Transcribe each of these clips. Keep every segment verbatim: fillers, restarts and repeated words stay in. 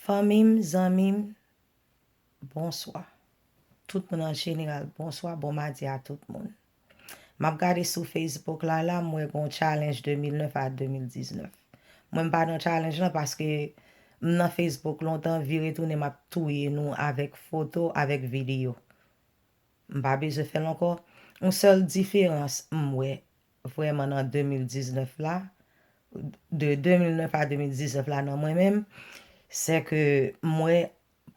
Fanmi m, zanmi m, bonswa. Tout moun an jeneral, bonswa, bon madi a tout moun. M ap gade sou Facebook la, la, m wè gon challenge de mil nèf a de mil diznèf. Mwen, m pa nan challenge lan paske m nan Facebook lontan, vire tounen, m ap touye nou avèk foto, avèk videyo. M pa bezwen fè l ankò. Yon sèl diferans m wè vrèman nan de mil diznèf la, de de mil nèf a de mil diznèf la nan mwen menm, se ke m wè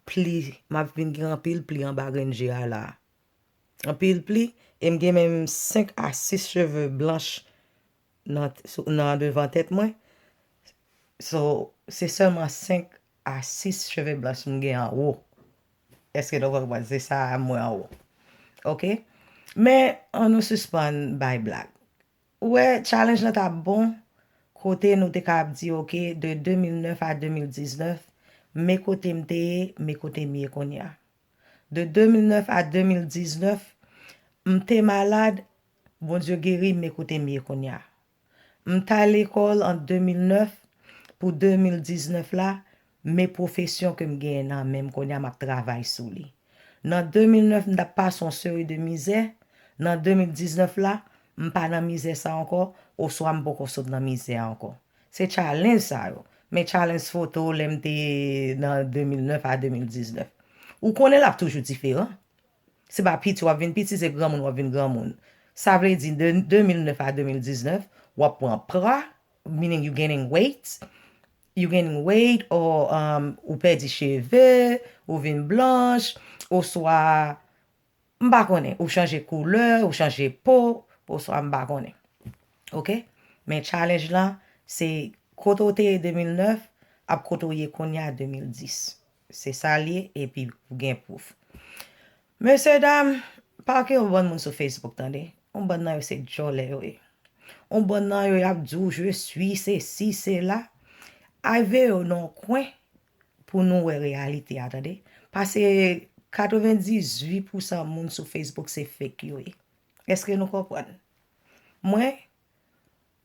pli, m ap vin gen anpil pli anba grenn je a la. Anpil pli, e m gen menm senk a sis cheve blanch nan, sou- nan devan tèt mwen. So, se sèlman senk a sis cheve blanch m gen anwo. Èske nou konprann? Se sa m wè anwo. Oke? Men, an nou sispann bay blag. Ou wè, challenge lan t ap bon, kote nou te ka ap di, oke, de de mil nèf a de mil diznèf, men kote m te ye, men kote m ye kounye a. De de mil nèf a de mil diznèf, m te malad, Bondye geri m, men kote m ye kounye a. M t al lekòl an de mil nèf, pou de mil diznèf la, men pwofesyon ke m genyen nan men m kounye a, m ap travay sou li. Nan de mil nèf, m t ap pase yon seri de mizè. Nan de mil diznèf la, m pa nan mizè sa ankò, oswa m poko sot nan mizè a ankò. Se challenge sa yo. Men challenge foto lè m te nan de mil nèf a de mil diznèf. Ou konnen l ap toujou diferan. Se pa piti w ap vin piti, se granmoun w ap vin granmoun. Sa vle di, de de mil nèf a de mil diznèf, w ap pran pwa, meaning you gaining weight, you gaining weight, or um, ou pèdi cheve, ou vin blanch, oswa, m pa konnen, ou chanje koulè, ou chanje po, oswa m pa konnen. Oke? Men challenge lan, se kote w te ye de mil nèf, ap kote w ye kounye a de mil dis. Se sa l ye, epi ou gen pwouf. Mesye dam, pa ke yon bann moun sou Facebook, tande. Yon bann nan yo se djòlè yo ye. Yon bann nan yo, y ap di w, "Je suis ceci, cela." Al veye yo nan yon kwen pou nou wè reyalite a, tande. Pase katrevendizuit pousan moun sou Facebook se fake yo ye. Èske nou konprann? Mwen,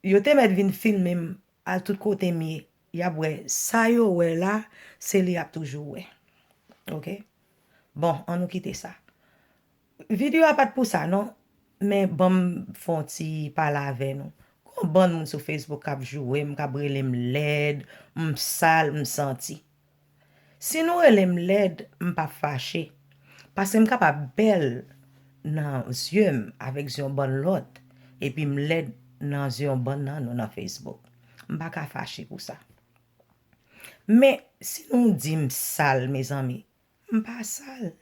yo te mèt vin filme m al tout kote m ye. Y ap wè sa yo wè la, se li y ap toujou wè. Oke? Bon, an nou kite sa. Videyo a pa t pou sa, non. Men ban m fè yon ti pale avè nou. Gon bann moun sou Facebook k ap joure m, k ap rele m lèd, m sal, m santi. Si nou rele m lèd, m p ap fache. Paske m kapab bèl nan zye m avèk zye yon bann lòt, epi m lèd nan zye yon bann nan nou nan Facebook. M pa ka fache pou sa. Men, si nou di m sal, mezanmi, m pa sal.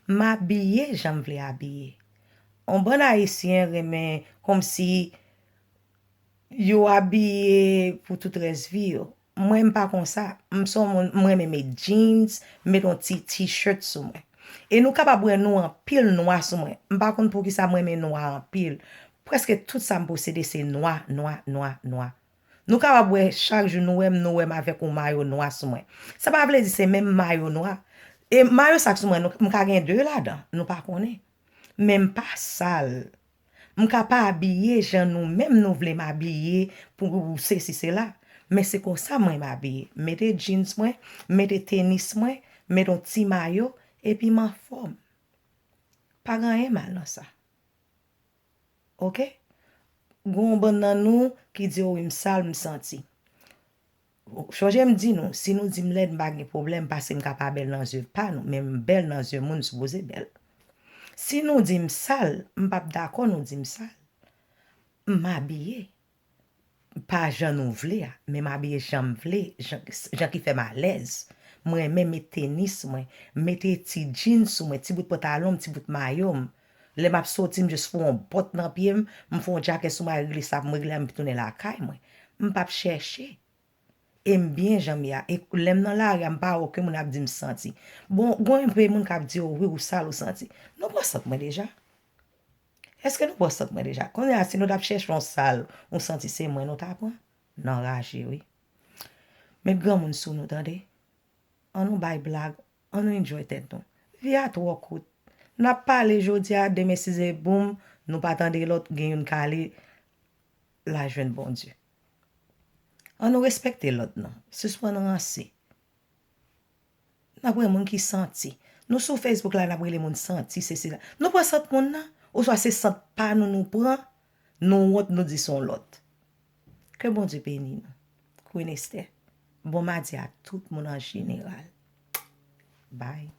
M abiye jan m vle abiye. On bann Ayisyen renmen kòmsi yo abiye pou tout rès vi yo. Mwen, m pa konsa. M se yon moun, m renmen met jeans, met yon ti t-shirt sou mwen. E nou kapab wè nou anpil nwa sou mwen. M pa konn poukisa m renmen nwa anpil. Prèske tout sa m posede se nwa, nwa, nwa, nwa. Nou kapab wè chak jou nou wè m, nou wè m avèk yon mayo nwa sou mwen. Sa pa vle di se menm mayo nwa. E mayo sa k sou mwen, nou, m ka gen de ladan, nou pa konnen. Men m pa sal. M ka pa abiye jan nou menm nou vle m abiye pou sesi sela. Men se konsa mwen m abiye. M mete jeans mwen, m mete tenis mwen, m mete yon ti mayo, epi m anfòm. Pa gen anyen mal nan sa. Oke? Gon bann nan nou ki di, "O wi, m sal, m santi." Chonje m di nou, si nou di m lèd, m pa gen pwoblèm, paske m ka pa bèl nan zye pa nou, men m bèl nan zye moun sipoze bèl. Si nou di m sal, m p ap dakò nou di m sal. M abiye. Pa jan nou vle a, men m abiye jan m vle, jan, jan ki fè m alèz. Mwen renmen met tenis mwen, mete ti jeans sou mwen, ti bout pantalon m, ti bout mayo m. Lè m ap soti, m jis fè yon bòt nan pye m, m fè yon djakèt sou mwen, regle sa pou m regle a, m tounen lakay mwen. M p ap chèche. E m byen jan m ye a. E lè m nan lari a, m pa wè okenn moun ap di m santi. Bon, gon enpe moun k ap di, "O wi, ou sal, ou santi." Nou pran sant mwen deja? Èske nou pran sant mwen deja? Kounye a, si nou t ap chèche yon sal, yon santi, se mwen nou ta pran? Nan raje, wi. Met granmoun sou nou, tande. An nou bay blag, an nou enjoy tèt nou. Vi a twò kout. N ap pale jodi a, demen si se boum, nou pa tande lòt, gen youn k ale, l al jwenn Bondye. An nou respekte lòt nou. Sispann ranse. N ap wè moun ki santi. Nou sou Facebook la, n ap rele moun santi, sesi la. Nou pran sant moun nan, oswa se sant pa nou nou pran, nou wont, nou di se yon lòt. Ke Bondye beni nou. Queen Esther, bon madi a tout moun an jeneral. Bye.